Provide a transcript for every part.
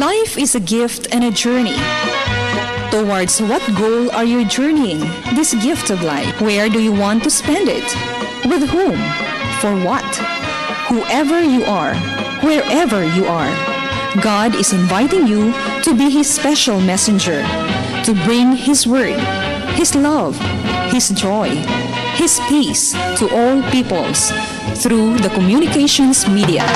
Life is a gift and a journey. Towards what goal are you journeying this gift of life? Where do you want to spend it? With whom? For what? Whoever you are, wherever you are, God is inviting you to be His special messenger, to bring His word, His love, His joy, His peace to all peoples through the communications media.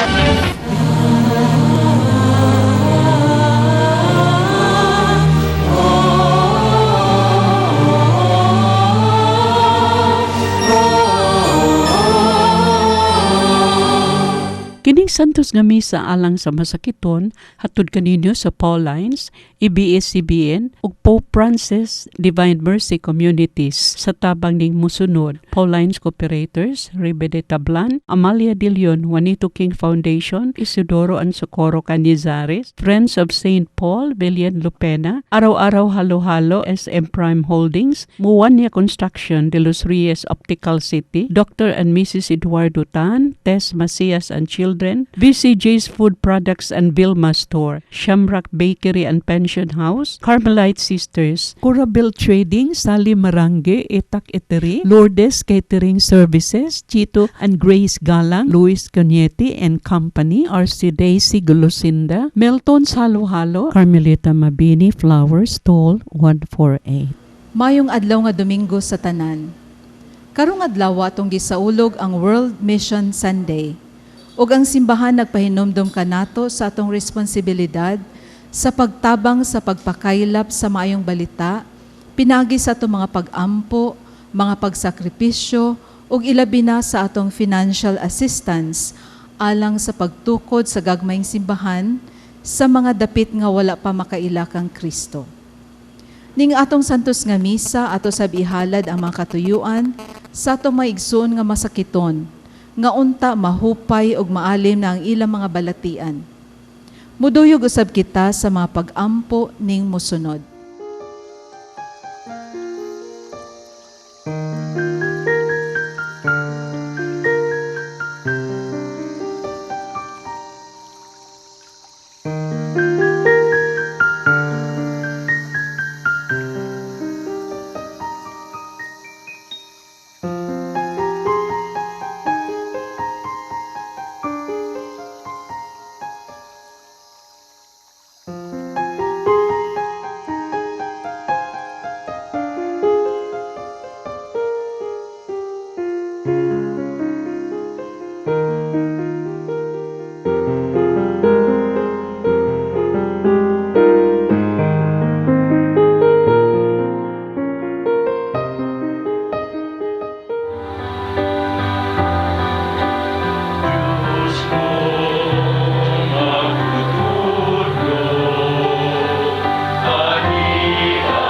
Kining Santos nga misa alang sa masakiton hatud kaninyo sa Paulines, ABS-CBN ug Pope Francis Divine Mercy Communities sa tabang ning musunod. Paulines Cooperators, Ribe de Tablan, Amalia de Leon, Juanito King Foundation, Isidoro and Socorro Canizares, Friends of St. Paul, Villian Lupena, Araw-Araw Halo-Halo, SM Prime Holdings, Muwania Construction, De Los Reyes Optical City, Dr. and Mrs. Eduardo Tan, Tess Macias and Children, VCJ's Food Products and Vilma Store, Shamrock Bakery and Pension House, Carmelite Sisters, Corabel Trading, Sally Marange, Etak Etery, Lourdes Catering Services, Chito and Grace Galang, Luis Cañete and Company, RC Daisy Gulusinda, Melton Salo-Halo, Carmelita Mabini Flowers, Stall 148. Mayong adlaw nga Domingo sa tanan. Karong adlaw atong gisaulog ang World Mission Sunday. Ug ang simbahan nagpahinumdom kanato sa atong responsibilidad sa pagtabang sa pagpakaylap sa maayong balita, pinaagi sa atong mga pag-ampo, mga pagsakripisyo, ug ilabi na sa atong financial assistance alang sa pagtukod sa gagmayng simbahan sa mga dapit nga wala pa makaila kang Kristo. Ning atong santos nga misa ato sab ihalad ang mga katuyuan sa atong mga igsoon nga masakiton nga unta mahupay ug maalim na ang ilang mga balatian. Muduyog usab kita sa mga pag-ampo ning mosunod. Diyos ko, magtutudlo, kahiya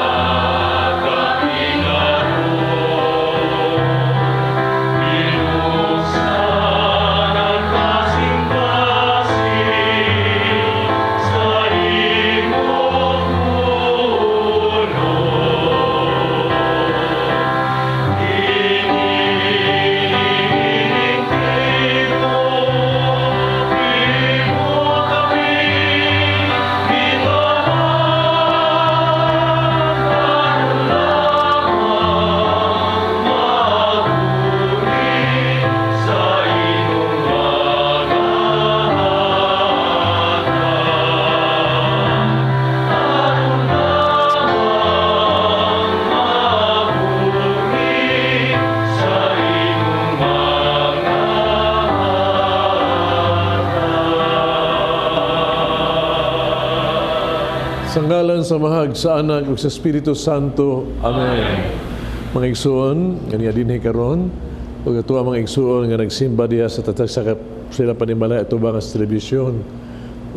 kami karon. Binuksan ang kasing-kasing sa imong pulong. Kini templo, imo kami gitawag aron lamang magpuri sa imong mga hatag. Aron lamang magpuri sa imong mga hatag. Sa ngalan sa Amahag, sa Anak ug sa Espiritu Santo. Amen. Mga igsuon nga niya dinhi karon ug ato ang mga igsuon nga nagsimba diha sa tatag sa sila panimalay atubang sa telebisyon.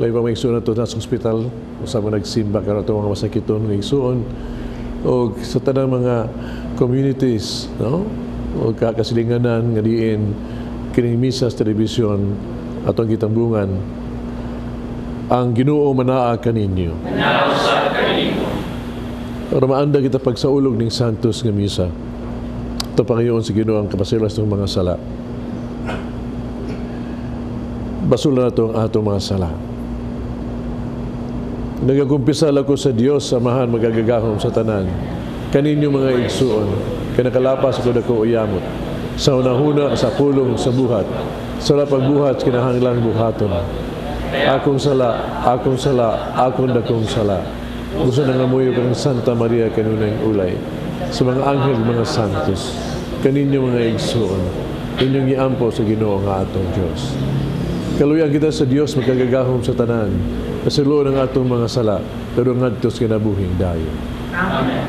Lahi pa mga igsuon ato na sa ospital usa mga nagsimba karon ato mga masakiton mga igsuon ug sa tanang mga communities, no? Ug kakasilinganan nga diin kining misa sa telebisyon atong gitambungan. Ang Ginoo manaa kaninyo. Aron maanda kita pagsaulog ning Santos nga misa. Ito Panginoon sa Ginoo ang kapasilas ng mga sala. Basula na ito ang atong mga sala. Nagakumpisal ako sa Dios, Amahan magagagahom sa tanan. Kaninyo mga igsuon, kanakalapas ako dako uyamot. Sa hunahuna, sa pulong, sa buhat. Sa wala pagbuhat, kinahanglang buhaton. Akong sala, akong sala, akong dakong sala. Gusto nangamuyo kang Santa Maria kanunay ulay. Sa mga anghel, mga santos, kaninyo mga igsuon, inyong giampo sa Ginoo nga atong Dios. Kaluyan kita sa Dios magkagagahom sa tanan, kasulo ng atong mga sala, pero ngadto sa kinabuhing dayon. Amen.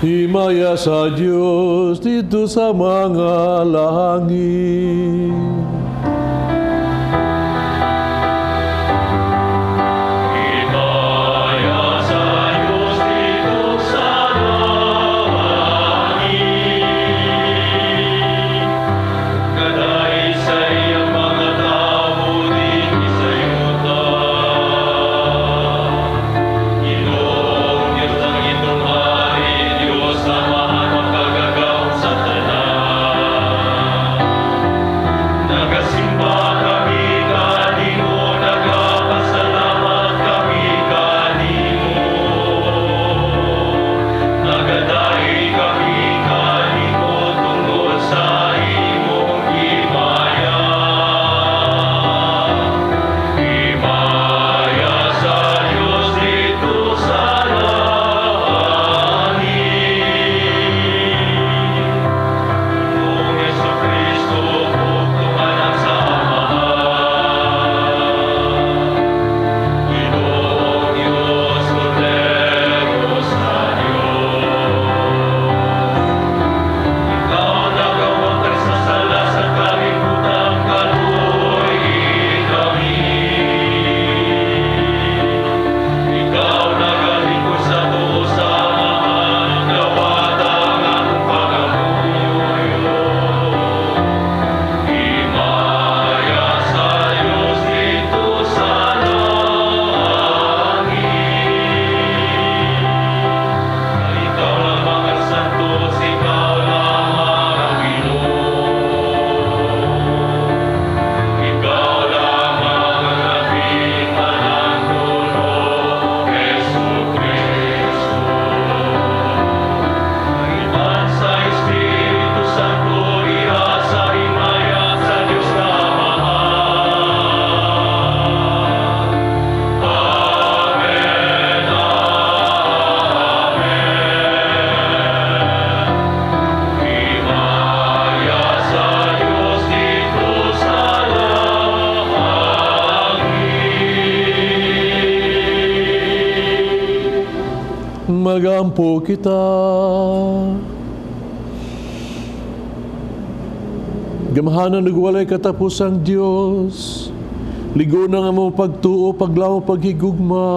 Himaya sa Diyos dito sa mga langit. Himaya sa Diyos dito sa langit. Kadai sa iyang mga tao dinhi sa yuta. Ginoong Diyos ang inyong hari, Diyos Amahan makagagahom sa tanan. Nagasimba kami kanimo, nagapasalamat kami kanimo. Nagadaig kami kanimo tungod sa imong himaya. Himaya sa Diyos dito sa langit. Ginoong Jesu Kristo, bugtong anak sa Amahan. Ginoong Diyos, Kordero sa Diyos. Ikaw nagawangkal sa sala sa kalibutan, kaluoy kami. Ikaw nagalingkod sa tuo sa Amahan, dawata ang among pangamuyo. Himaya sa Diyos dito sa langit. Ikaw lamang ang santos, ikaw lamang ang Ginoo. Ikaw lamang ang labing manandulo, Jesu Kristo. Iban sa Espiritu Santo, iha sa himaya sa Diyos na Amahan. Amen, Amen. Himaya sa Diyos dito sa langit. Magampo kita. Gamhanan ug walay katapusang Dios. Ligo na nga mo pagtuo, paglaom, paghigugma.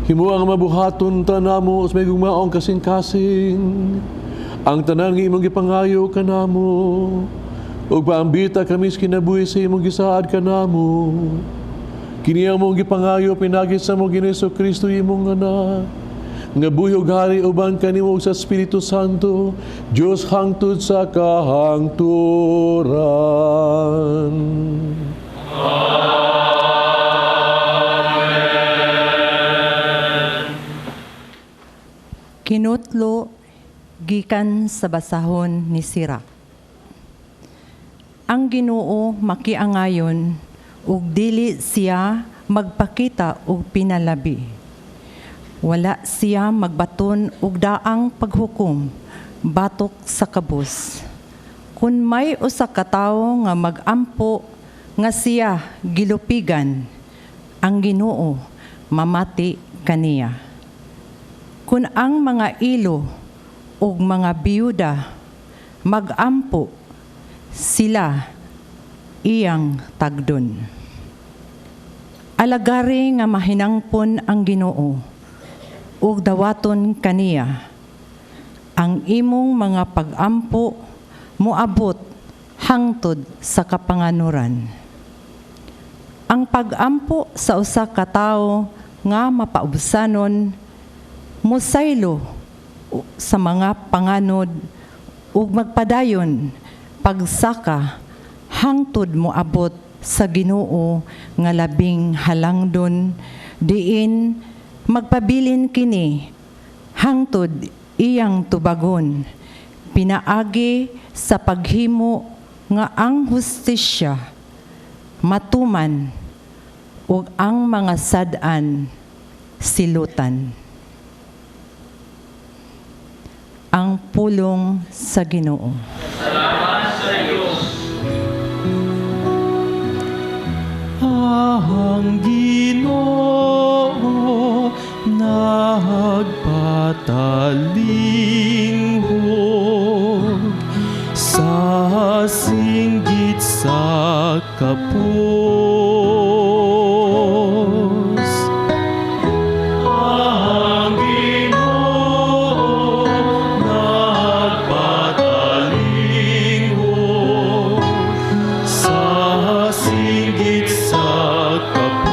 Himoa nga mabuhaton ta namo sa may gugmaong kasing-kasing. Ang tanan nga imong gipangayo kanamo. Ug paambita kami sa kinabuhi sa imong gisaad kanamo. Kini among gipangayo pinagi sa among Ginoong Kristo imong anak. Nga buhi ug hari uban kanimo ug sa Espiritu Santo, Dios hangtod sa kahangturan. Kinutlo gikan sa basahon ni Sirach. Ang Ginoo makiangayon ug dili siya magpakita og pinalabi. Wala siya magbaton og daang paghukom batok sa kabus. Kun may usa ka tawo nga mag-ampo nga siya gilupigan, ang Ginoo mamati kaniya. Kun ang mga ilo ug mga biyuda mag-ampo, sila iyang tagdon. Alagari nga mahinangpon ang Ginoo ug dawaton kaniya. Ang imong mga pag-ampo moabot hangtod sa kapanganuran. Ang pag-ampo sa usa ka tawo nga mapaubsanon mosaylo sa mga panganod ug magpadayon pagsaka hangtod moabot sa Ginoo nga labing halangdon, diin magpabilin kini hangtod iyang tubagon pinaagi sa paghimo nga ang hustisya matuman ug ang mga sad-an silutan. Ang pulong sa Ginoo. Salamat sa Diyos. Ang Ginoo nagpatalinghog sa singgit sa kapos. Ang Ginoo nagpatalinghog sa singgit sa kapos.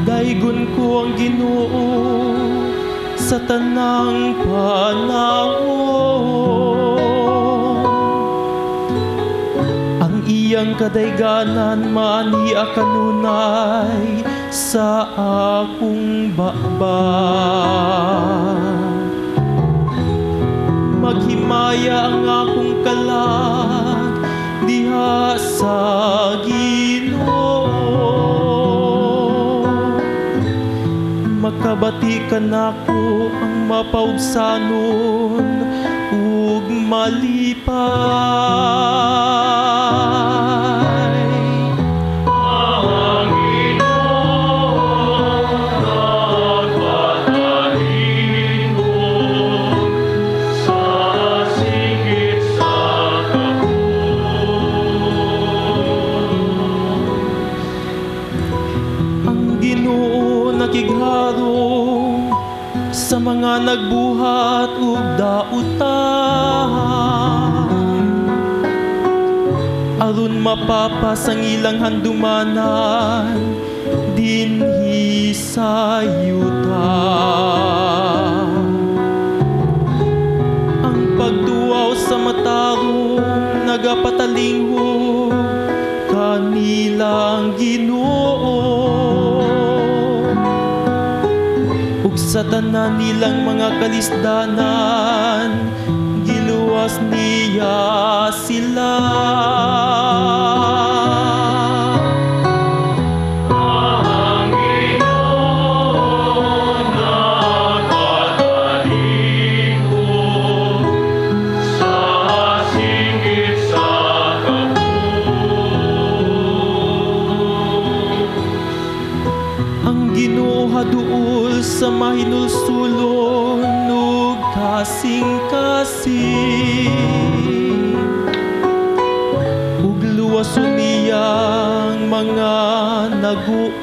Daygon ko ang Ginoo sa tanang panahon. Ang iyang kadayganan maania kanunay sa akong baba. Maghimaya ang akong kalag diha sa Ginoo. Makabati kanako ang mapaubsanon ug malipay. Ang Ginoo nagpatalinghog sa singgit sa kapos. Ang Ginoo nakigharong sa mga nagbuhat ug dautan, aron mapapas ang ilang handumanan dinhi sa yuta. Ang pagduaw sa matarong nagapatalinghog kanilang Ginoo, ug sa tanan nilang mga kalisdanan giluwas niya sila. Ang Ginoo nagpatalinghog sa singgit sa kapos. Ang Ginoo haduol sa mahinulsulon ug kasing-kasing, ug luwason niyang mga naguol.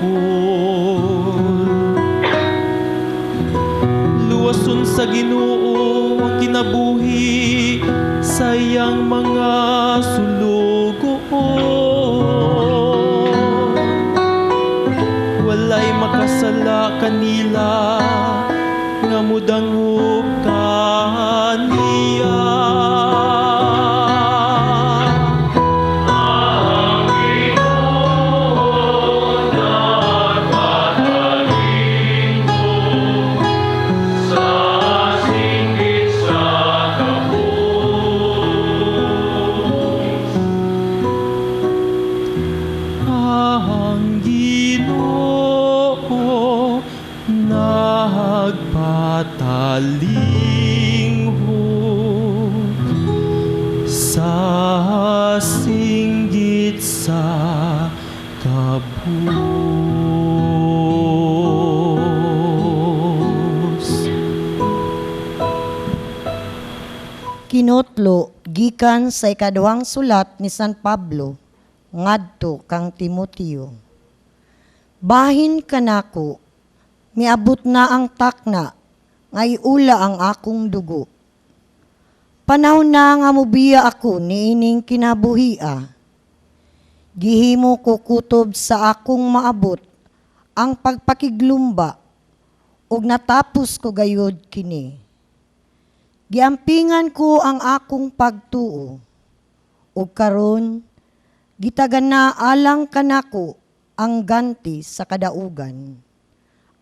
Luwason sa Ginoo ang kinabuhi sa iyang mga sulugoon. Walay makasala kanila nga mudangop kaniya. Ang Ginoo nagpatalinghog Katalingho sa singgit sa kabus. Kinutlo gikan sa ikaduhang sulat ni San Pablo ngadto kang Timoteo. Bahin kanako, miabot na ang takna, nga iula ang akong dugo. Panahon na nga mubiya ako niining kinabuhia. Gihimo ko kutob sa akong maabot ang pagpakiglumba ug natapos ko gayud kini. Giampingan ko ang akong pagtuo. Ug karon gitagana alang kanako ang ganti sa kadaugan.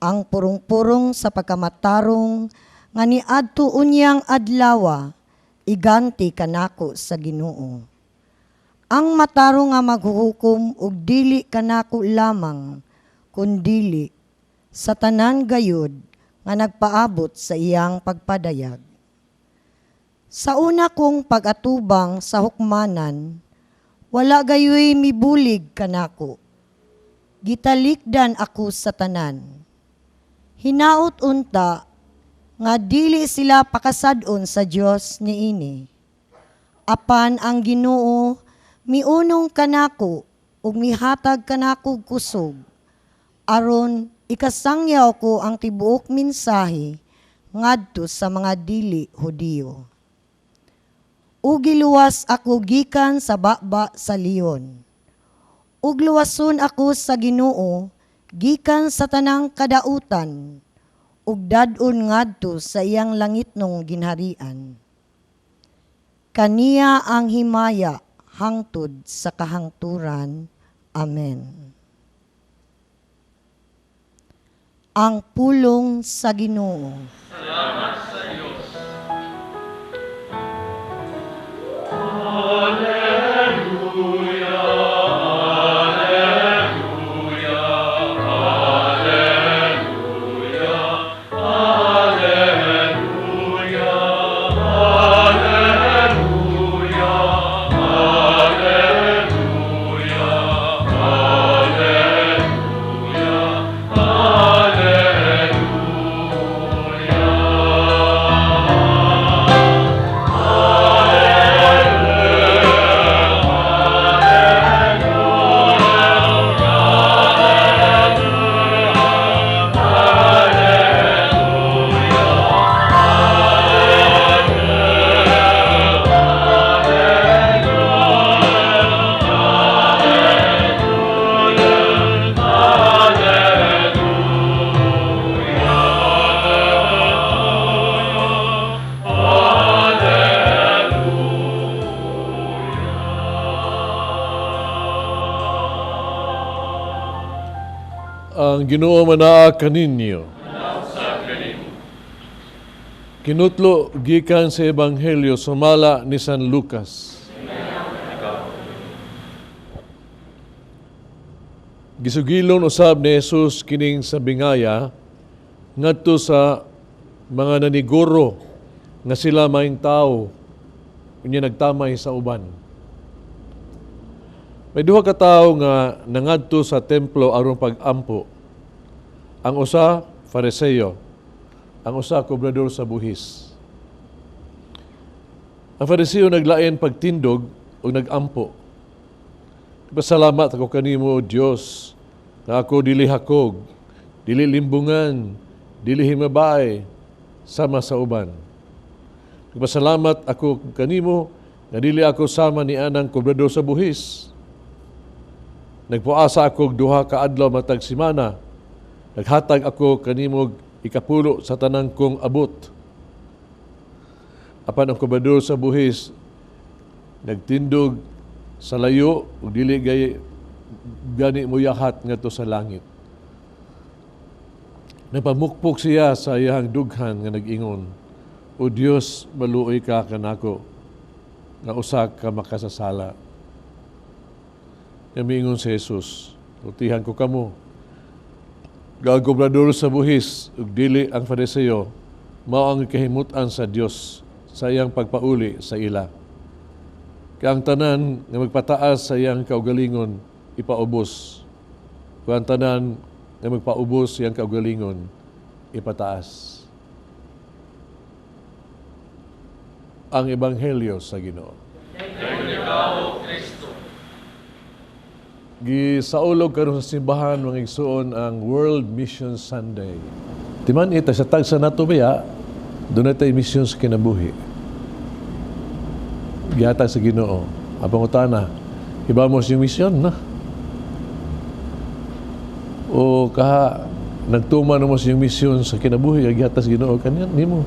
Ang purong-purong sa pagkamatarong nga niadto unyang adlawa iganti kanako sa Ginoo. Ang matarong nga maghuhukom og dili kanako lamang kundili sa tanan gayud nga nagpaabot sa iyang pagpadayag. Sa una kong pag-atubang sa hukmanan, wala gayoy mibulig kanako. Gitalikdan ako sa tanan. Hinaot unta nga dili sila pakasad-on sa Dios niini. Apan ang Ginoo miunong kanako ug mihatag kanako og kusog aron ikasangyaw ko ang tibuok mensahe ngadto sa mga dili Hudiyo. Ug giluwas ako gikan sa baba sa leon. Ug luwason ako sa Ginoo gikan sa tanang kadautan ug dad-on ngadto sa iyang langitnong ginharian. Kaniya ang himaya hangtod sa kahangturan. Amen. Ang pulong sa Ginoo. Ang Ginoo manaa kaninyo. Kinutlo gikan sa Ebanghelyo sumala ni San Lucas. Gisugilon usab ni Jesus kining sa bingaya ngadto sa mga naniguro nga sila maing tao unya nagtamay sa uban. May duha ka tawo nga nangadto sa templo aron pag-ampo. Ang usa Fariseo, ang usa kobrador sa buhis. Ang Fariseo naglain pagtindog ug nagampo. Pasalamat ako kanimo, Dios, nga ako dili hakog, dili limbungan, dili himabay, sama sa uban. Pasalamat ako kanimo nga dili ako sama ni anang kobrador sa buhis. Nagpuasa ako og duha ka adlaw matag semana. Naghatag ako kanimo ikapulo sa tanang kong abot. Apan ang kobrador sa buhis nagtindog sa layo ug dili gay gani moyahat ngadto sa langit. Nagpamukpok siya sa iyang dughan nga nag-ingon, O Dios, maluoy ka kanako nga usa ka makasasala. Nga miingon si Jesus, Sultihan ko kamo, nga ang kobrador sa buhis ug dili ang Fariseo, Mao ang kahimutan sa Dios sa iyang pagpauli sa ila. Kay ang tanan nga magpataas sa iyang kaugalingon ipaubos. Kung ang tanan nga magpaubos sa iyang kaugalingon ipataas. Ang Ebanghelyo sa Ginoo. Gisaulog karon sa simbahan, mga igsuon, ang World Mission Sunday. Timan ita sa tagsa nato baya, doon tay misyon sa kinabuhi. Gihatag sa Ginoo. Ang pangutana, iba mo siyang misyon na? O kaha nagtuman mo siyang misyon sa kinabuhi, gihatag sa Ginoo kaniya nimo.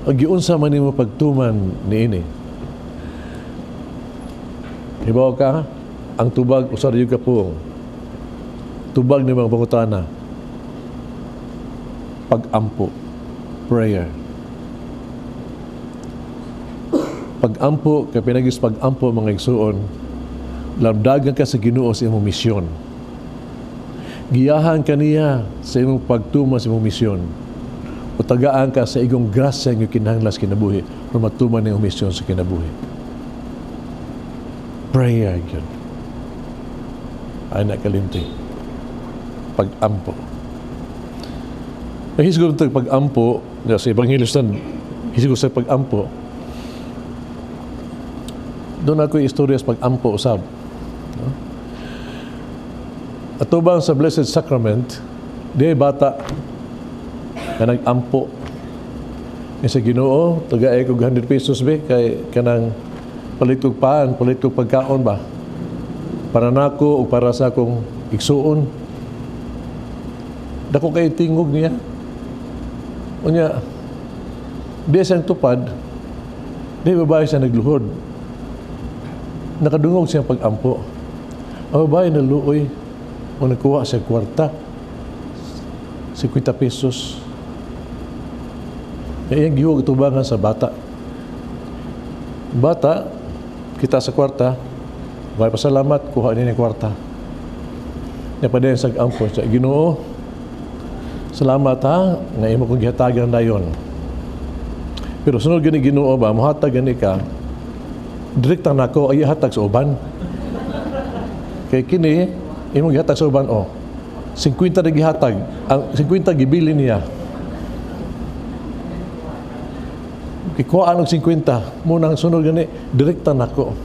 Ang giunsa man nimo pagtuman niini. Hibaw ka, ang tubag usa ra ka puong. Tubag ni mga pangutana. Pag-ampo, prayer. Pag-ampo, kay pinagis pag-ampo mga igsuon, lamdagan ka sa Ginoo sa imong misyon. Giyahan ka niya sa imong pagtuma sa imong misyon. O tagaan ka sa igong grasya nga kinahanglan sa kinabuhi aron matuman ang imong misyon sa kinabuhi. Prayer yun. Ay nakalimti. Pag-ampo. Nahisgot ito pag-ampo, sa Ebanghelyo sa hisgot sa pag-ampo. Doon ako istorya sa pag-ampo usab. No? Atubang sa Blessed Sacrament, di bata na nag-ampo. Sa Ginoo, tagay ko 100 pesos be, kay kanang palit og paan, palit og pagkaon ba? Para nako o para sa akong igsuon. Dako kay tingog niya. Unya, di siyang tupad, di babae siya nagluhod. Nakadungog siyang pag-ampo. Ang babae naluoy, o nagkuha siya kwarta, 50 pesos. Kaya iyang gihuog tubangan sa bata. Bata, kita sa kwarta, may pasalamat, kuha niya ni kwarta. Niya pa din sa ampo, sa Ginoo, salamat ha, nga imo kong gihatagan dayon. Pero sunod gani Ginoo ba, mohatag gani ka, direkta nako ay hatag sa uban. Kay kini, imong gihatag sa uban, oh, 50 na gihatag, ang 50 gibili niya. Kikuhaan og 50, munang sunod gani, direkta nako.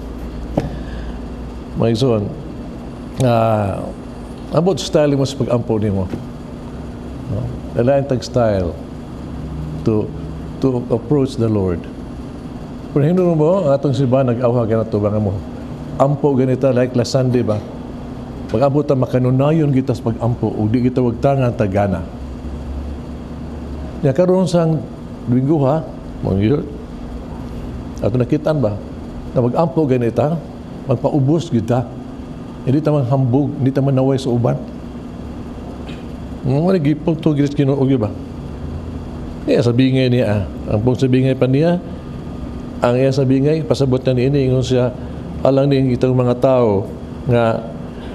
Mga igsoon, abot style mo sa pag-ampo nimo. No? Dalayan tag style to approach the Lord. Pero hinungdan mo, ang atong simbahan nag-awha ka na ito, baka mo, ampo ganita, like last Sunday ba? Pag-ampo ta, makanunayon kita sa pag-ampo, ug di kita wagtangan tagana. Nya karon sang Domingo ha, mga ato nakitaan ba, na mag-ampo ganita, magpaubos kita, hindi ta manghambog, hindi ta manaway sa uban. Mga nagipong to, giris Ginoo ba? Kaya sabi nga niya, ang pong sabi nga pa niya, ang iya sabi nga, pasabot na niini, ingon siya, alang ning itong mga tao, nga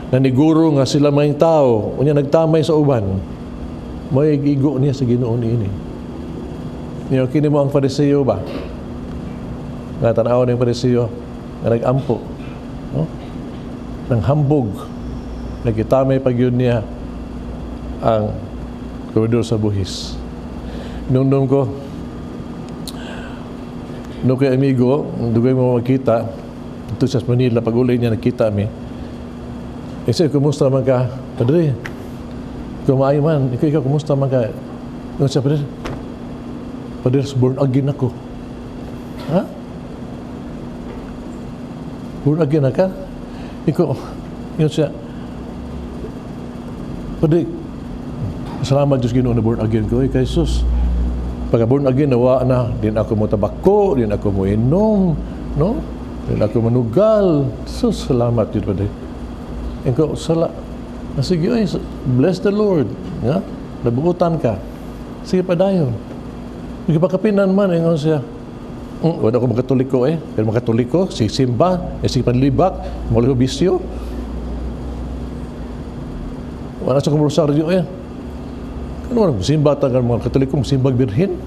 naniguro nga sila may tao, unya nagtamay sa uban, may igo niya sa Ginoo niini. Niyo, kini mo ang Fariseo ba? Nga tanaw ng Fariseo, nga nag-ampo, no? Nang hambog, nagkitamay pag yun niya ang koridor sa buhis. Nung ko, nung kay amigo, dugay mo makita, ito sa Manila, pag uli niya nakita mi, eh siya, kumusta man ka? Padre, kumain man, ikaw, kumusta man ka? Nung siya, Padre, Padre, born again ako. Ha? Born again na ka? Ikaw, yun siya, Padre, salamat Diyos Ginoo na born again ko. Eh, kay Jesus, pagka born again, nawa na, din ako mo tabako, din ako mo inom, no? Din ako manugal. Sus, salamat Diyos, Padre. Ikaw, sala, sige, oy, bless the Lord. Nga? Nabuutan ka. Sige, padayon. Nagpakapinan man, ingon siya, wala ko makatoliko eh. Pero makatoliko, si simba, eh, si panlibak, mula ko bisyo. Wala sa kong rosaryo eh. Ano man, simba ta mga Katoliko, simbag Birhen.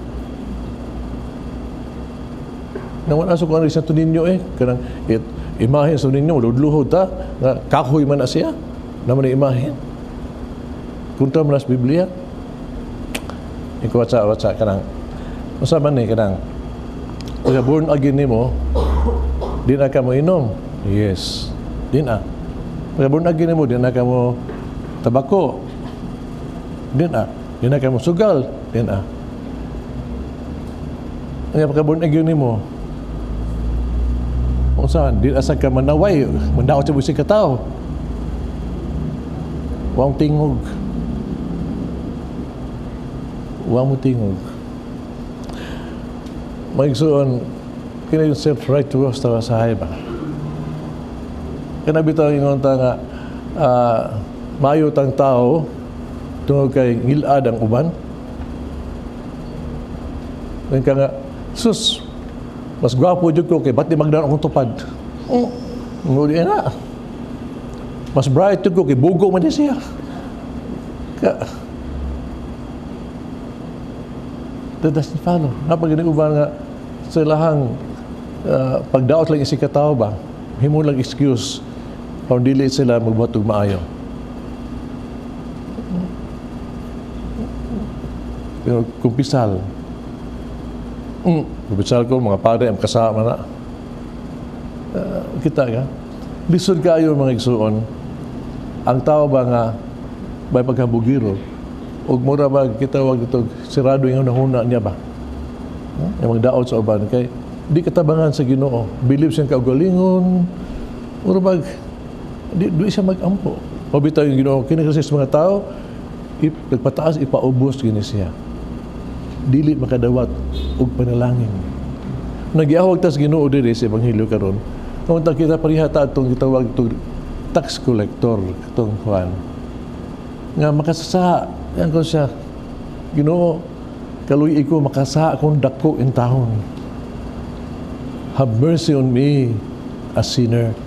Nang wala sa kuan sa Ninyo eh, kanang it, imahe sa ninyo, luhod ta, nga kahoy man na siya, naman ang imahe. Kontra man sa Biblia. Ikaw watsa, watsa, kanang, usa man ni kanang, pagka born again nimo, di na ka mo inom. Yes, di na. Pagka born again nimo, di na ka mo tabako. Di na. Di na ka mo sugal. Di na. Kaya pagka born again nimo, kung saan, di asa ka manaway, mandaot sa busi katao. Wang tingog. Wang mo tingog. Maigsoon, kini yung self-righteous ta sa ba? Kana bitaw ingon ta nga maayo tang tao tungod kay ngilad ang uban. Ngayon ka nga, sus, mas gwapo jud ko kay ba't di magdaan akong tupad? Oh, nguli na. Mas bright jud ko kay bugo man siya. Ka, that doesn't follow. Napag uban nga sa ilahang pagdaot lang isi katao ba, himo lang excuse kung dili sila magbuhat og maayo. Pero kumpisal. Kumpisal ko, mga pare, ang kasama na. Kita ka? Lisod kayo mga igsuon. Ang tao ba nga may pagkabugiro, og mura ba kita wag ito sirado yung hunahuna niya ba? Yung magdaot sa uban kay di katabangan sa Ginoo. Believe siyang kaugalingon, mura ba di siya magampo. Mabitaw yung Ginoo kini kasi sa mga tao nagpataas ipaubos gini siya. Dili makadawat og panalangin. Nagyahawag tas Ginoo diri sa ebanghelyo karon. Kung ta kita pareha ta atong gitawag itong tax collector katong Juan. Nga makasasa yan ko siya. Ginoo, kaluy ko makasasa akong dako in taon. Have mercy on me, a sinner.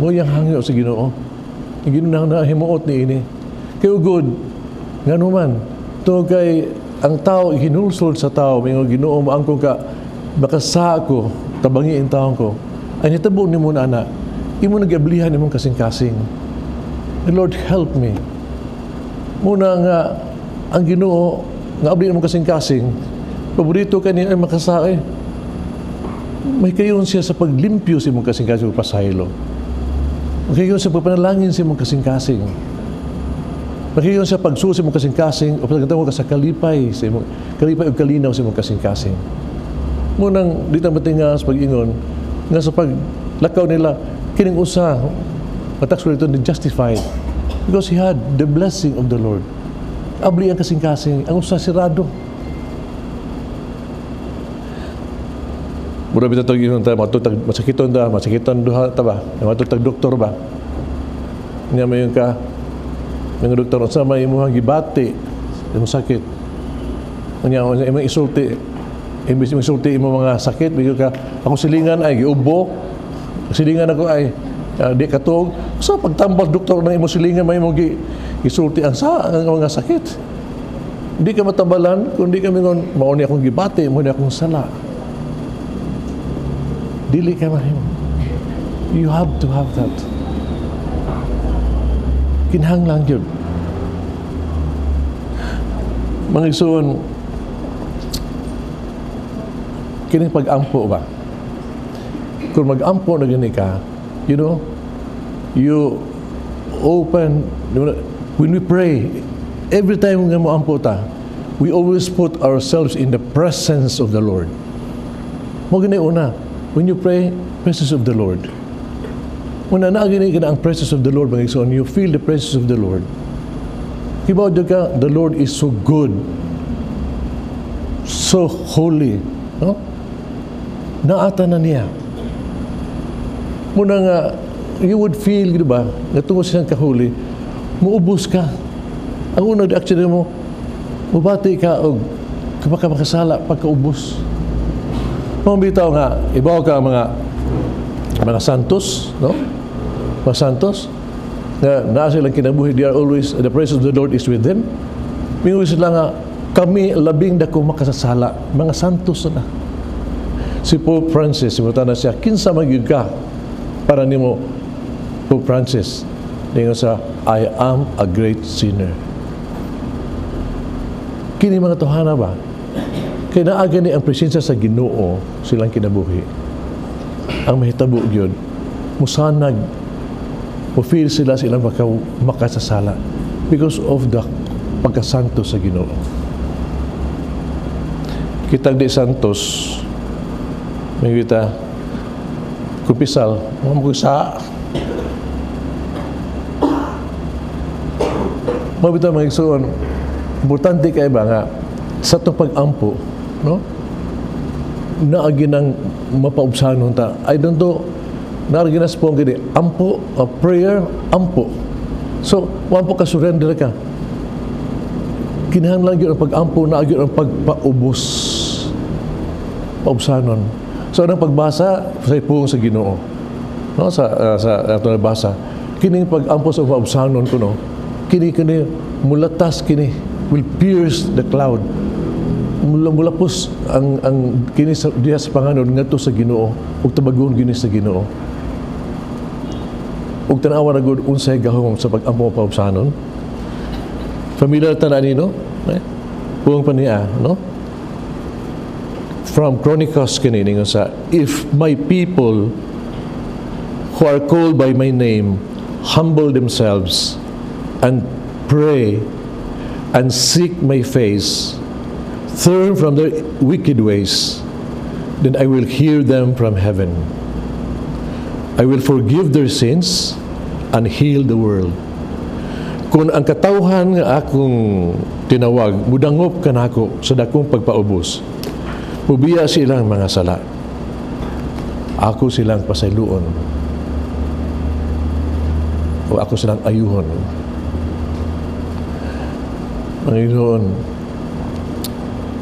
Mo yang hangyo sa Ginoo. Ang Ginoo na himuot ni ini. Kay ugod, ngano man, to kay ang tao hinulsol sa tao, mingon Ginoo moangkon ka makasasa ko, tabangi in taon ko. Ay nitabo nimo na anak, imo nagablihan imong kasing-kasing. The Lord help me. Muna nga ang Ginoo nga abli imong kasing-kasing, paborito kani ay makasae. May kayon siya sa paglimpyo sa imong kasing-kasing ug pasaylo. May kayon sa pagpanalangin sa imong kasing-kasing. May kayon sa pagsuo sa imong kasing-kasing o pagkatamo ka sa kalipay sa imong kalipay ug kalinaw sa imong kasing-kasing. Munang di ta matingas pag-ingon nga sa paglakaw nila kining usa matax ko ito ni justified because he had the blessing of the Lord. Abli ang kasing-kasing, ang usa sirado. Mura bitaw tag ingon ta matutag masakiton da, masakiton duha ta ba? Matutag doktor ba? Nya mayon ka ng doktor unsa may imong gibati imong sakit. Nya imong isulti, imbis imong isulti imong mga sakit, bigyo ka akong silingan ay giubo. Silingan ako ay di katuog. So pagtambal doktor ng imong silingan may imong gisulti ang sa ang mga sakit. Di ka matambalan kun di ka mingon mao ni akong gibati, mao ni akong sala. Dili ka mahimo. You have to have that. Kinahanglan gyud. Mga igsoon, kining pag-ampo ba? Kung mag-ampo na gini ka, you know, you open, when we pray, every time nga mo-ampo ta, we always put ourselves in the presence of the Lord. Mo gini una, when you pray, presence of the Lord. Una na gini ka na ang presence of the Lord, mga igsoon, you feel the presence of the Lord. Kibaw jud ka, the Lord is so good, so holy, no? Naata na niya. Muna nga, you would feel, di ba, nga tungod siyang kahuli, muubos ka. Ang unang reaction mo, mubati ka og kapag makasala, pagkaubos. Mga bitaw nga, ibaw ka mga santos, no? Mga santos, Nga naa silang kinabuhi, they are always, the presence of the Lord is with them. Mingon sila nga, kami labing dako makasasala, mga santos na. Si Pope Francis, na siya, kinsa man gyud ka para nimo, Pope Francis? Ningon sa, "I am a great sinner." Kini mga tawhana ba? Kay naa gani ang presensya sa Ginoo silang kinabuhi. Ang mahitabo gyud, musanag, mo feel sila silang makasasala because of the pagkasanto sa Ginoo. Kitang di santos, may kita, kumpisal, mga sa Mabitaw, mga igsoon, importante kay ba nga sa itong pag-ampo, no? Naagi ng mapaubsanon ta. I don't know, naagi na sa gini, ampo, a prayer, ampo. So, ampo ka, surrender ka. Kinahanglan gyud ang pag-ampo, naagi ang pagpaubos. Paubsanon. So, anong pagbasa sa ipungong sa Ginoo? No, sa ato nabasa. Kining pag-ampo sa paubsanon ko, no? Kini mulatas kini, will pierce the cloud. Mula mulapos ang kini sa diha sa panganod ngadto sa Ginoo ug tabagon gini sa Ginoo. Ug tan-awa na gud unsay gahom sa pag-ampo paubsanon. Familiar ta na nino? Eh? Buong pa niya, no? From Chronicles kini, ningon sa, "If my people who are called by my name humble themselves and pray and seek my face, turn from their wicked ways, then I will hear them from heaven. I will forgive their sins and heal the world." Kung ang katawhan nga akong tinawag, mudangop kanako sa dakong pagpaubos, mubiya silang mga sala. Ako silang pasayloon. O ako silang ayuhon. Panginoon,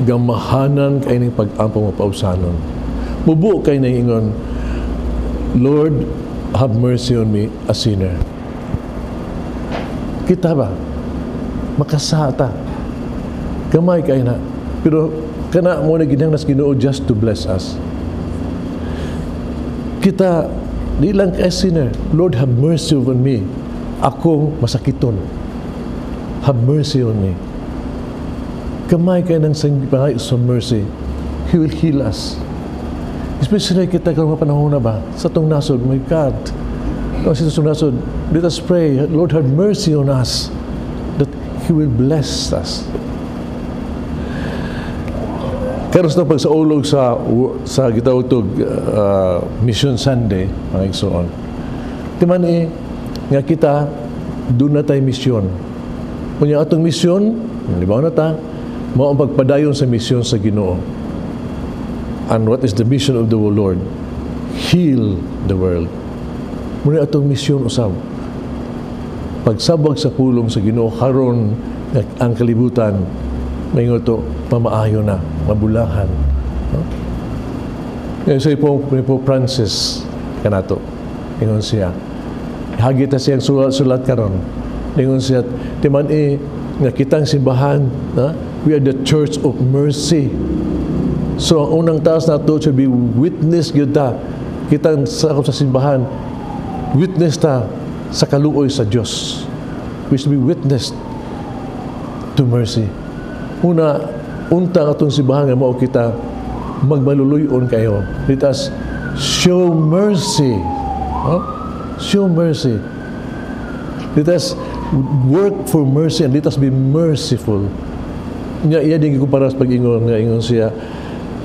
gamahanan kay ning pag-ampo mo paubsanon. Mubuo kay ning ingon, "Lord, have mercy on me, a sinner." Kita ba? Makasata. Gamay kay na. Pero kana mo na ginhangnas Ginoo just to bless us. Kita, di lang kay sinner, "Lord, have mercy on me. Akong masakiton. Have mercy on me." Gamay kay ng pangayo sa mercy. He will heal us. Especially kita karong panahon na ba, sa atong nasod, my God, no, sa atong nasod, let us pray, "Lord, have mercy on us," that He will bless us. Karon sa pagsaulog sa gitawag to Mission Sunday, mga igsoon. Timan eh, nga kita, doon na tayo misyon. Kunya atong misyon, di ba na ta, mao ang pagpadayon sa misyon sa Ginoo. And what is the mission of the Lord? Heal the world. Muna atong misyon usab. Pagsabag sa pulong sa Ginoo karon nga ang kalibutan maingon to pamaayo na, mabulahan. No? Ngayon sa po Francis kanato. Ingon siya. Hagi ta siyang sulat karon. Ingon siya, timan eh, nga kitang simbahan, na, we are the church of mercy. So ang unang task nato should be witness gyud ta. Kitang sakop sa simbahan, witness ta sa kaluoy sa Dios. We should be witness to mercy. Una, unta ang atong simbahan nga mao kita magmaluluyon kayo. Let us show mercy. Huh? Show mercy. Let us work for mercy and let us be merciful. Nga iya din gikumpara sa pag-ingon nga ingon siya,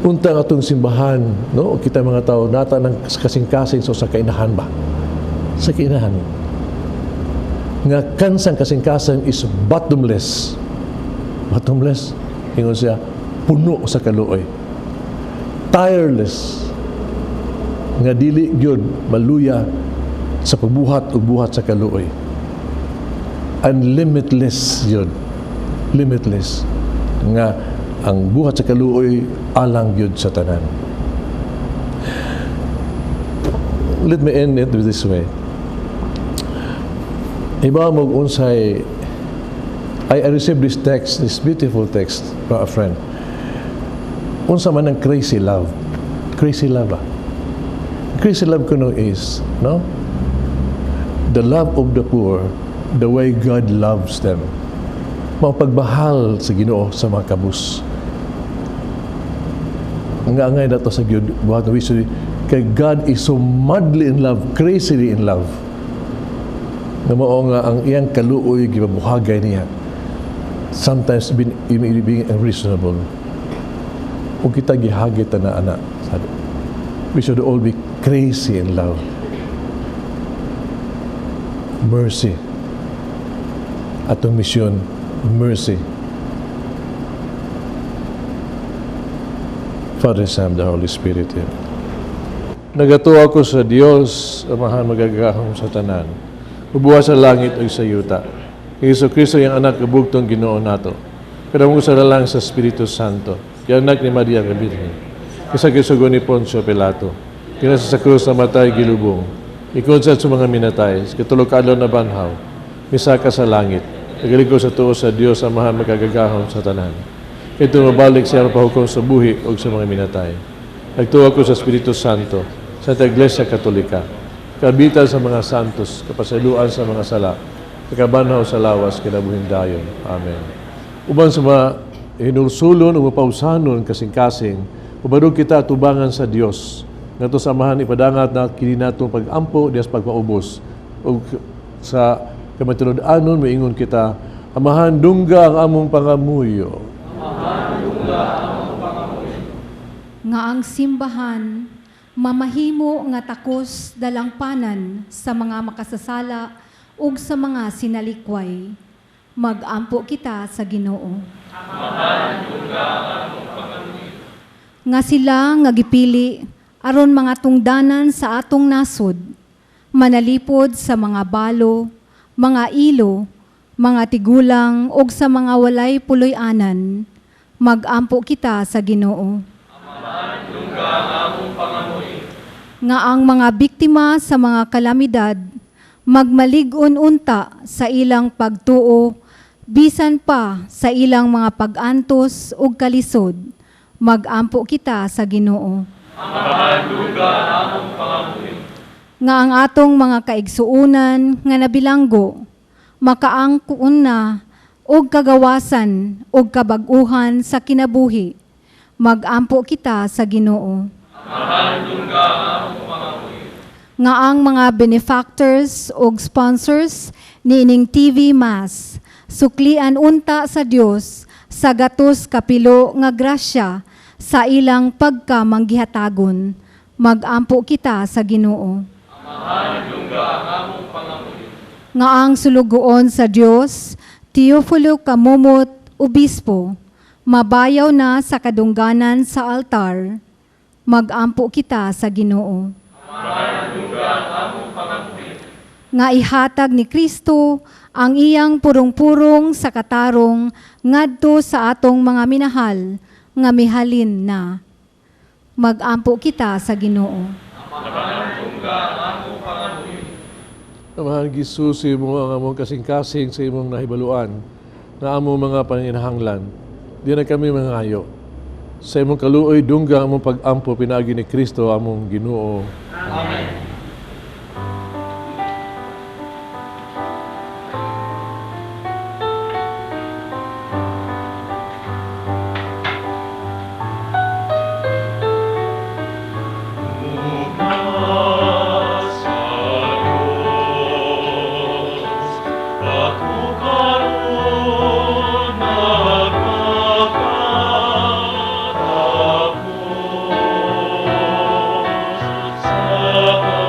unta ang atong simbahan, no, kita mga tao nata ng kasing-kasing so sa kainahan ba, sa kainahan nga kansang kasing-kasing is bottomless, bottomless, ingon siya, puno sa kaluoy, tireless, nga dili gyud maluya sa pagbuhat ug buhat sa kaluoy, and limitless yun, limitless nga ang buhat sa kaluoy alang gyud sa tanan. Let me end it this way. Iba mo unsay I received this text, this beautiful text from a friend. Unsa man ang crazy love? Crazy love ba? Crazy love kuno is, no? The love of the poor, the way God loves them. Mao pagbahal sa Ginoo sa mga kabus. Nga angay nato sa gyud buhat we should, kay God is so madly in love, crazily in love. Nga mao nga ang iyang kaluoy gipabuhagay niya. Sometimes being unreasonable. Ug kita gihagit na ana. Sabi, we should all be crazy in love. Mercy. Atong misyon, mercy. Father, Son, the Holy Spirit. Amen. Nagatuo ako sa Dios, Amahan magagahom sa tanan. Mubuhat sa langit ug sa yuta. Hesus Kristo iyang anak kabugtong Ginoo nato. Pero sa lalang sa Espiritu Santo. Iyang anak ni Maria nga Birhen. Kisa gisugo ni Poncio Pilato. Kinasa sa krus namatay gilubong. Ikon sa mga minatay. Katulo ka adlaw na banhaw. Misaka sa langit. Nagaliko sa tuo sa Dios Amahan magagahom sa tanan. Ito mabalik siya pahukom sa buhi o sa mga minatay. Nagtuo ko sa Espiritu Santo, sa Iglesia Katolika, kabitan sa mga santos, kapasayloan sa mga sala, kakabanhaw sa lawas, kinabuhing dayon. Amen. Uban sa mga hinulsulon o mapausanon kasing-kasing, ubarog kita tubangan sa Dios. Ngadto sa Amahan ipadangat na kini natong pag-ampo dias pagpaubos. Ug sa kamatuod-anon moingon kita, Amahan, dungga ang among pangamuyo. Nga ang simbahan mamahimo nga takos dalangpanan sa mga makasasala ug sa mga sinalikway. Mag-ampo kita sa Ginoo. Nga sila nga gipili aron mga tungdanan sa atong nasod, manalipod sa mga balo, mga ilo, mga tigulang ug sa mga walay puloy-anan. Mag-ampo kita sa Ginoo. Nga ang mga biktima sa mga kalamidad magmalig-on unta sa ilang pagtuo bisan pa sa ilang mga pag-antos ug kalisod. Mag-ampo kita sa Ginoo. Nga ang atong mga kaigsuonan nga nabilanggo makaangkoon na og kagawasan og kabag-uhan sa kinabuhi. Mag-ampo kita sa Ginoo. Nga ang mga benefactors ug sponsors niining TV Mass suklian unta sa Dios sa gatos kapilo nga grasya sa ilang pagkamanggihatagon. Mag-ampo kita sa Ginoo. Nga ang sulugoon sa Dios, Teofilo Camomot, Obispo, mabayaw na sa kadungganan sa altar. Mag-ampo kita sa Ginoo. Nga ihatag ni Kristo ang iyang purong-purong sa katarong ngadto sa atong mga minahal nga mihalin na. Mag-ampo kita sa Ginoo. Amahan Jesus, imo ang among kasing-kasing sa imong nahibaluan, na among mga panginahanglan. Di na kami mangayo. Sa imong kaluoy, dungga ang among pag-ampo, pinaagi ni Kristo, among Ginoo. Amen. Ako karon nagpakatapos sa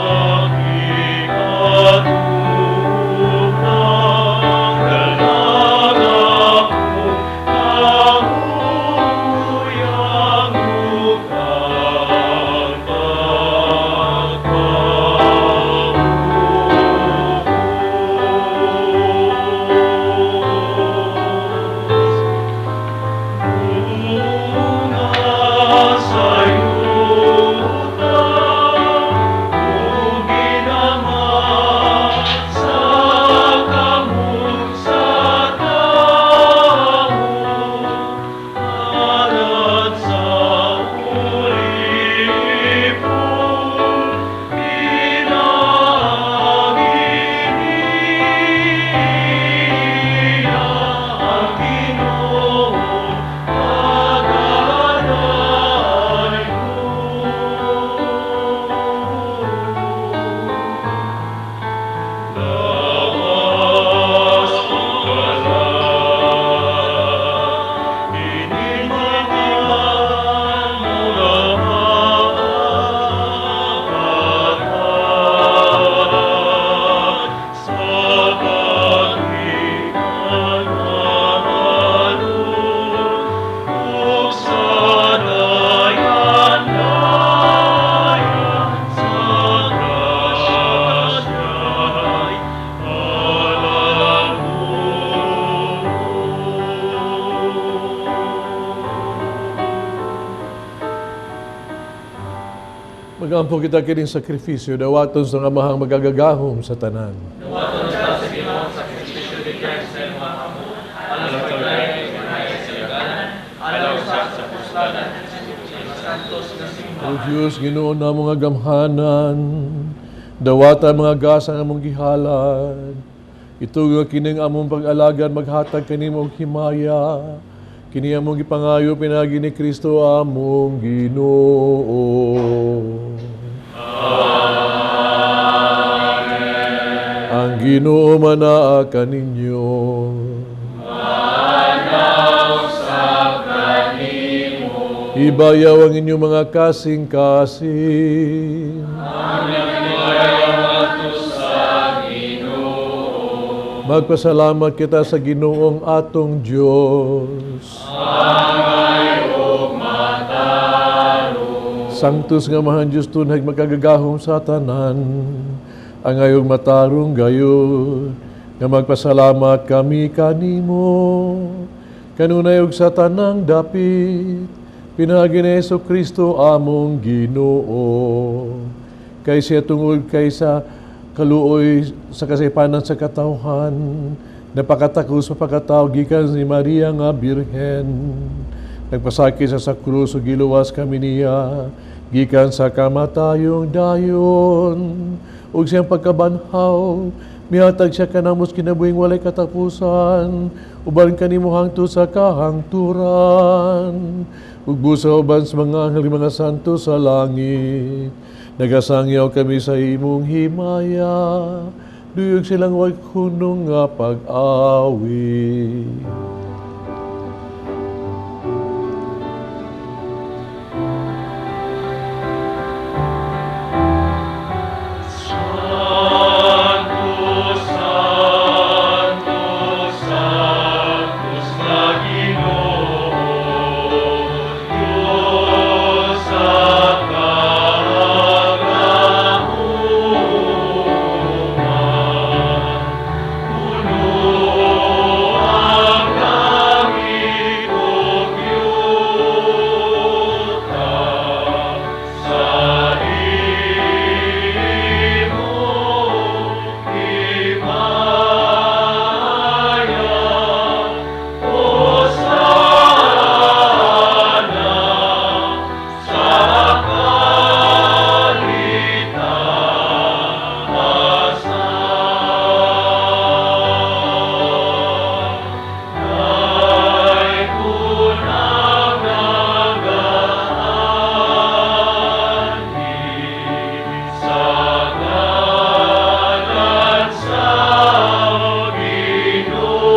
Magampo kita kining sakripisyo, dawaton sa nga Amahang magagagahom sa tanan. Dawaton sa Ginoo ang sakripisyo gikan sa imong mga kamot, alang sa pagdayon ug himaya sa iyang ngalan, alang sa apostolan sa santos nga simbahan. O Diyos, Ginoo namo nga gamhanan, dawata mga gasa nga among gihalad. Ito nga kining among pag-alagad maghatag kanimo og himaya. Kini among gipangayo pinaagi ni Kristo among Ginoo. Amen. Ang Ginoo manaa kaninyo. Manausap kanimo. Ibayaw ang inyong mga kasing-kasing. Aming ibayaw ato sa Ginoo. Magpasalamat kita sa Ginoong atong Diyos. Angay og matarong. Sanctus nga Amahan Diyos tunhay makagagahom sa tanan. Angay og matarong gayud nga magpasalamat kami kanimo. Kanunay og sa tanang dapit, pinaagi ni Hesus Kristo among Ginoo. Kay siya tungod kaysa kaluoy sa kasaypanan sa katawhan, napakatako sa pagkatao gikan ni Maria nga Birhen. Nagpasakit siya sa krus ug giluwas kami niya gikan sa kamatayong dayon. Ug siyang pagkabanhaw, mihatag siya kanamo sa kinabuhing walay katapusan, uban kanimo hangtod sa kahangturan. Ug busa uban sa mga anghel mga santo sa langit, nagasangyaw kami sa imong himaya, duyog silang way hunong nga pag-awi. Santo, Santo, Sanctus nga Ginoo, Diyos sa kagahuman. Puno ang langit ug yuta sa imong himaya. Hosana sa kalitasan. Kay kunang nagaanhi sa ngalan sa Ginoo.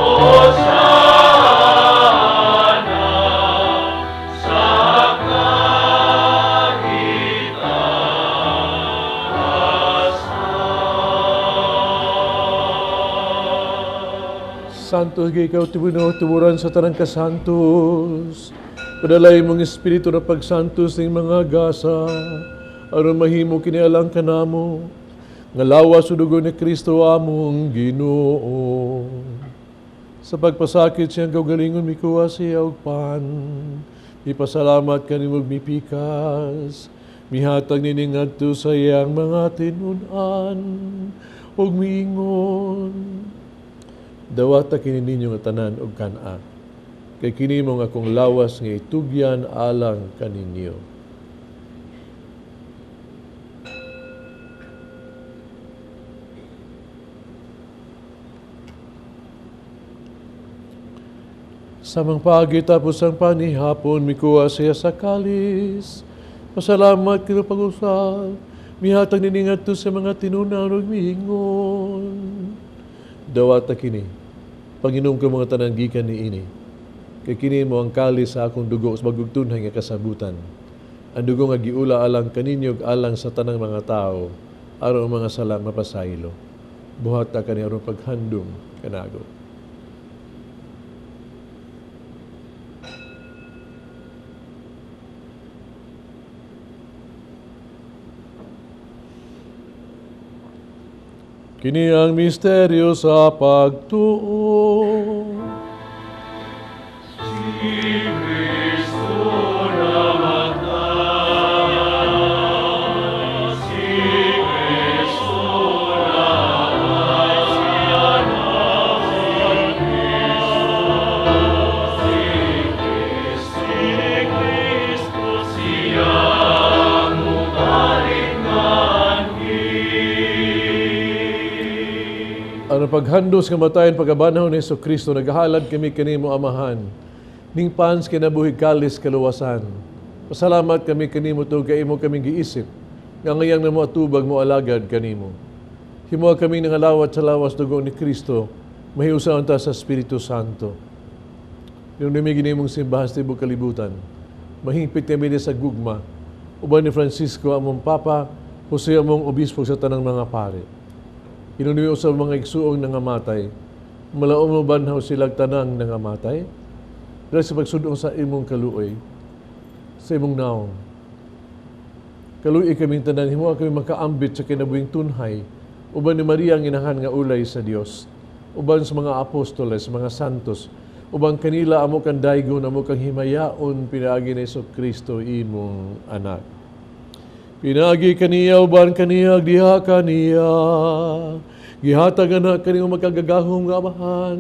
Hosana sa kalitasan. Santo kay ikaw tibuno tuburan sa tanang kasantos. Padalay mong espiritu na pagsantos ng mga gasa aron mahimo kini alang kanamo nga lawas ug dugo ni Kristo among Ginoo. Sa pagpasakit siyang kaugalingon mikuha siya og pan. Mipasalamat kanimo ug mipikas. Mihatag niini ngadto sa iyang mga tinun-an ug miingon. Dawata kini ninyo nga tanan og kan-a. Kay kini mao ang akong lawas nga itugyan alang kaninyo. Samang paagi tapos ang panihapon, mikuha siya sa kalis. Pasalamat kino pag-usab, mihatag niini ngadto sa mga tinun-an ug miingon. Dawata kini, panginom ka mga tanan gikan niini. Kay kini mao ang kalis sa akong dugo sa bag-ong tunhay nga kasabutan. Ang dugo nga giula alang kaninyo ug alang sa tanang mga tao, aron ang mga sala mapasaylo. Buhata kani aron paghandom kanago. Kini ang misteryo sa pagtuo. Si Kristo Ang paghandos nga matayon pagkabanhaw ni Kristo, naghalad kami kanimo, Amahan. Ning pans kinabuhi, kalis kaluwasan. Pasalamat kami kanimo tungod kay imo kaming giisip nga ngayang namo atubag mo alagad kanimo. Himoa kami nangalawat sa lawas dugo ni Kristo, mahiusaon ta sa Espiritu Santo. Hinumdumi imong simbahan sa tibok kalibutan. Mahingpit kami ni sa gugma. Uban ni Francisco among Papa, Jose among Obispo sa tanang mga pare. Hinumdumi usab mga igsuong nangamatay. Malaom mo banhaw silang tanang nangamatay. Dahil sa pagsudong sa imong kaluoy, sa imong naong. Kaluoy kaming tanan, himoa kami makaambit sa kinabuhing tunhay, uban ni Maria ang inahan nga ulay sa Dios, uban sa mga apostoles, mga santos, uban kanila amo kang daygon, amo kang himayaon, pinaagi ni Kristo imong anak. Pinaagi kaniya, uban kaniya, diha kaniya, gihatag ana kanimo makagagahom nga Amahan,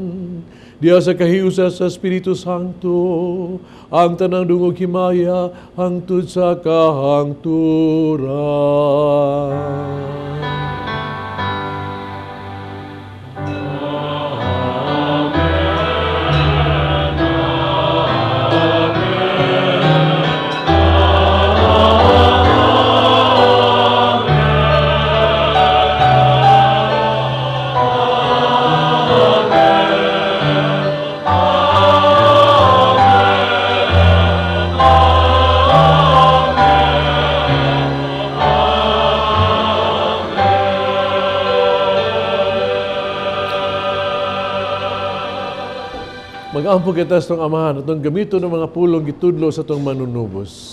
diha sa kahiusa sa Espiritu Santo, ang tanang dungog himaya hangtod sa kahangturan. Mag-ampo kita sa atong Amahan atong gamiton ng mga pulong gitudlo sa atong manunubos.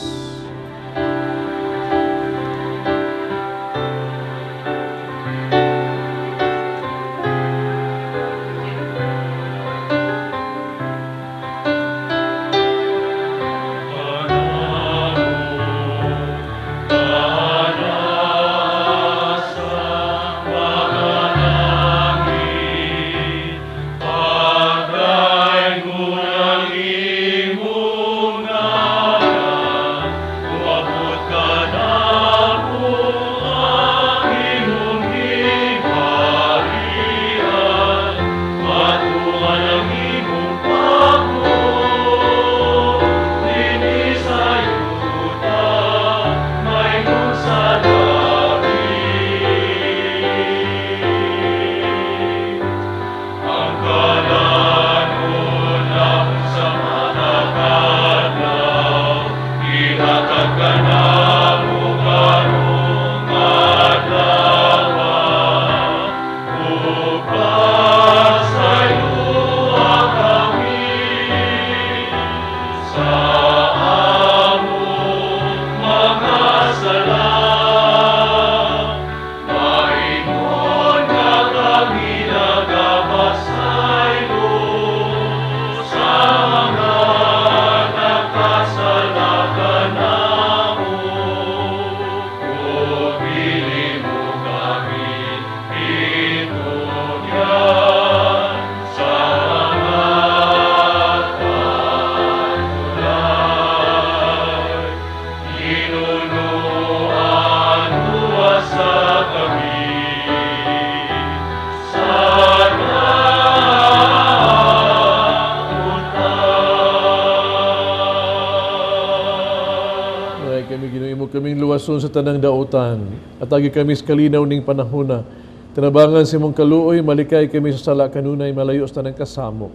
Ay kami Ginoo, imo kaming luwason sa tanang dautan. Atagi kami sa kalinaw ning panahona. Tinabangan sa imong kaluoy, malikay kami sa sala kanunay, malayo sa tanang kasamok.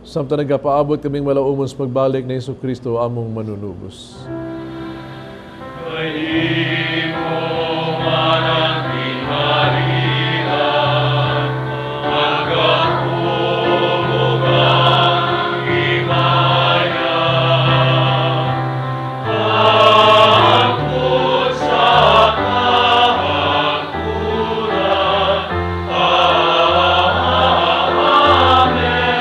Samtang nagapaabot kaming malaumon sa pagbalik ni Hesus Kristo among manunubos. Kay imo man ang gingharian, ang gahom ug ang himaya, hangtod sa kahangturan. Amen.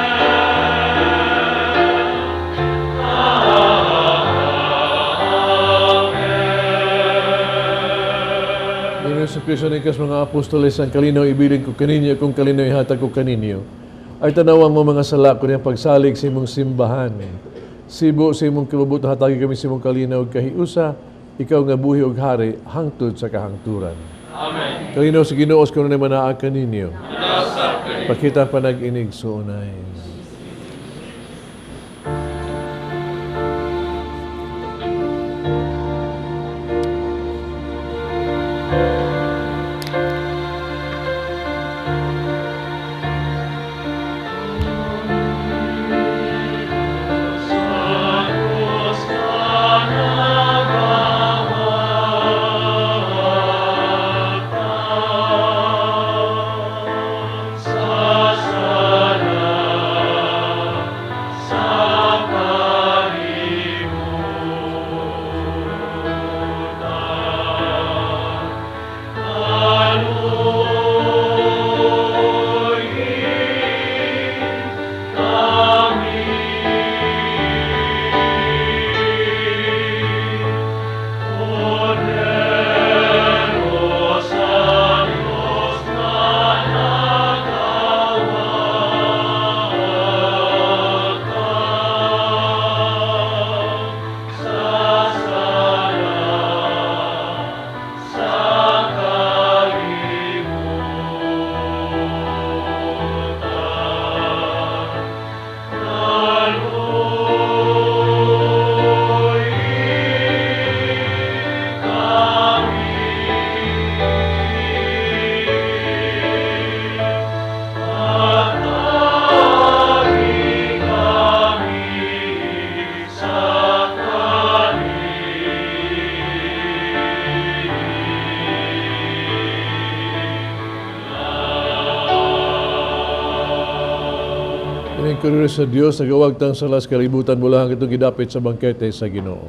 Ginoong Kristo, niingon sa mga apostoles, ang kalinaw ibilin ko kaninyo, kung kalinaw ihatag ko kaninyo. Ayaw tanawa ang mga sala kundi ang pagsalig sa imong simbahan. Sibo sa imong kabubut, hatagi kami sa imong kalinaw ug kahiusa, ikaw nga buhi ug hari hangtod sa kahangturan. Amen. Kalinaw sa Ginoo kanunay manaa kaninyo. Pakita panag-inig suunay. Ining kordero sa Dios nagawagtang sa las kalibutan mula ang itong gidapit sa bangkete sa Ginoo.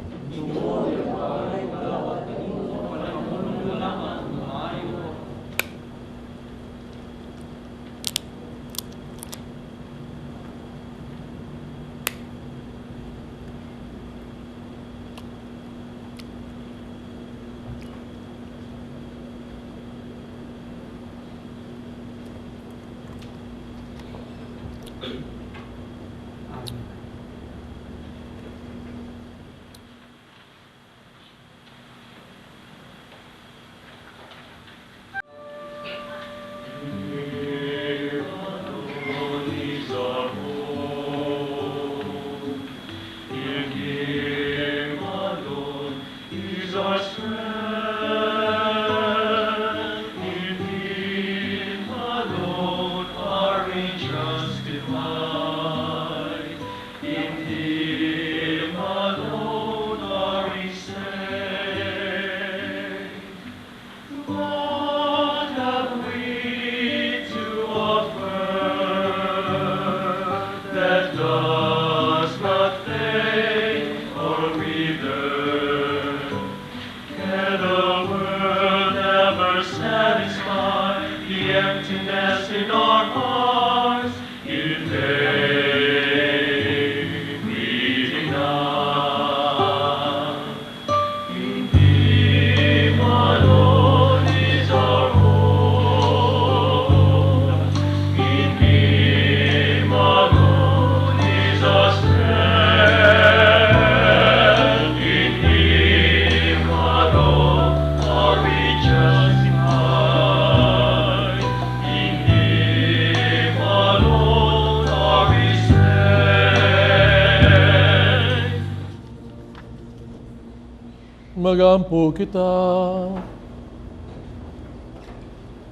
Magampo kita.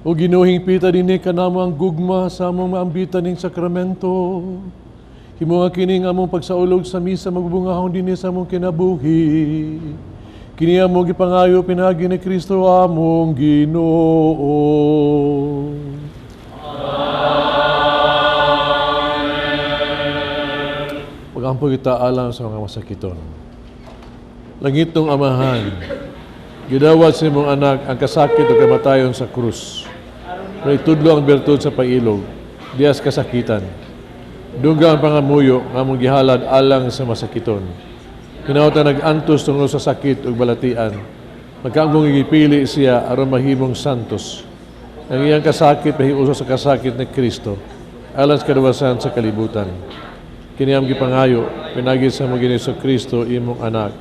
O Ginoo, hingpita dinhi kanamo ang gugma sa among maambitan ning sakramento. Himoa kini nga among pagsaulog sa misa magbungahon dinhi sa among kinabuhi. Kini among gipangayo pinaagi ni Kristo among Ginoo. Amen. Magampo kita alang sa mga masakiton. Langitnong Amahan, gidawat sa imong anak ang kasakit ug kamatayon sa krus. Pero itudlo ang bertud sa pag-ilog, dihas kasakitan. Dungga ang pangamuyo nga among gihalad alang sa masakiton. Hinaot nag-antos tungod sa sakit ug balatian. Magkaamong gipili siya aron mahimong santos. Ang iyang kasakit mahiusa sa kasakit ni Kristo alang sa kaluwasan sa kalibutan. Kini among gipangayo pinaagi sa among Ginoo Kristo imong anak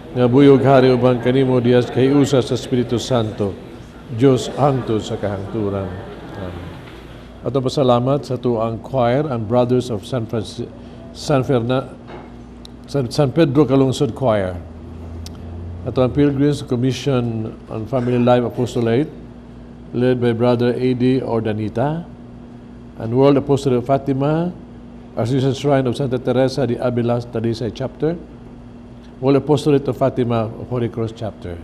nga buhi ug hari uban kanimo dihas kahiusa sa Espiritu Santo, Dios hangtod sa kahangturan. Amen. Atong pasalamat sa atuang choir, ang Brothers of San Francisco, San Ferna, San, San Pedro Calungsod Choir. Ato ang Pilgrims Commission on Family Life Apostolate, led by Brother A.D. Ordanita, and World Apostolate of Fatima, Archdiocesan Shrine of Santa Teresa de Avila Talisay Chapter, World Apostolate of Fatima Holy Cross Chapter.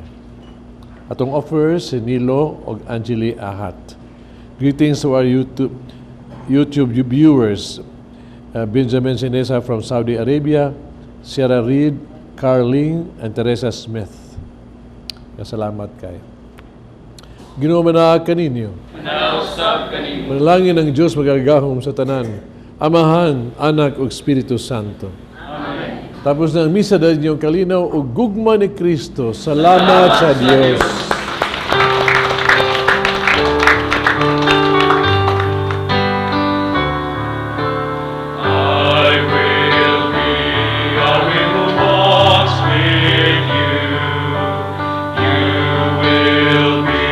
Atong offers si Nilo og Angeli Ahat. Greetings to our YouTube viewers, Benjamin Sinesa from Saudi Arabia, Sierra Reed, Carling, and Teresa Smith. Salamat kay. Ginoo man kaninyo. Nausab kanimo. Manalangin ang Diyos makagagahom sa tanan. Amahan, Anak ug Espiritu Santo. Amen. Tapos na ang misa dahil inyong kalinaw ug gugma ni Kristo. Salamat sa Diyos. I will be a who walks with you. You will be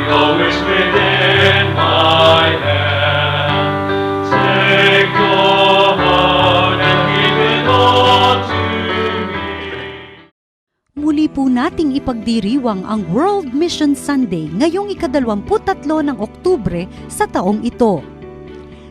always within my hand. Take your heart and give it all to me. Muli po nating ipagdiriwang ang World Mission Sunday ngayong ika-23 ng Oktubre sa taong ito.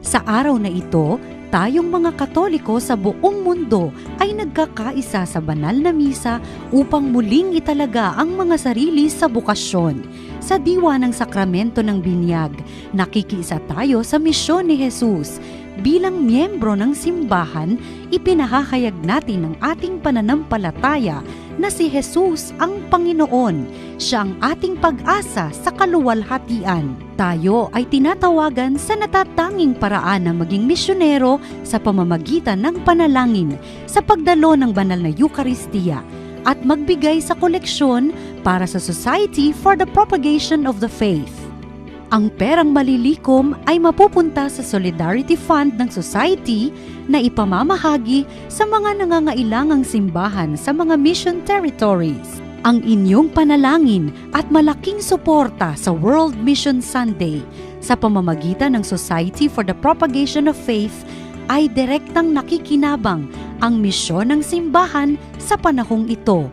Sa araw na ito, tayong mga Katoliko sa buong mundo ay nagkakaisa sa banal na misa upang muling italaga ang mga sarili sa bokasyon. Sa diwa ng sakramento ng binyag, nakikiisa tayo sa misyon ni Jesus. Bilang miyembro ng simbahan, ipinahahayag natin ang ating pananampalataya na si Jesus ang Panginoon. Siya ang ating pag-asa sa kaluwalhatian. Tayo ay tinatawagan sa natatanging paraan na maging misyonero sa pamamagitan ng panalangin, sa pagdalo ng banal na Eukaristiya, at magbigay sa koleksyon para sa Society for the Propagation of the Faith. Ang perang malilikom ay mapupunta sa Solidarity Fund ng Society na ipamamahagi sa mga nangangailangang simbahan sa mga mission territories. Ang inyong panalangin at malaking suporta sa World Mission Sunday sa pamamagitan ng Society for the Propagation of Faith ay direktang nakikinabang ang misyon ng simbahan sa panahong ito.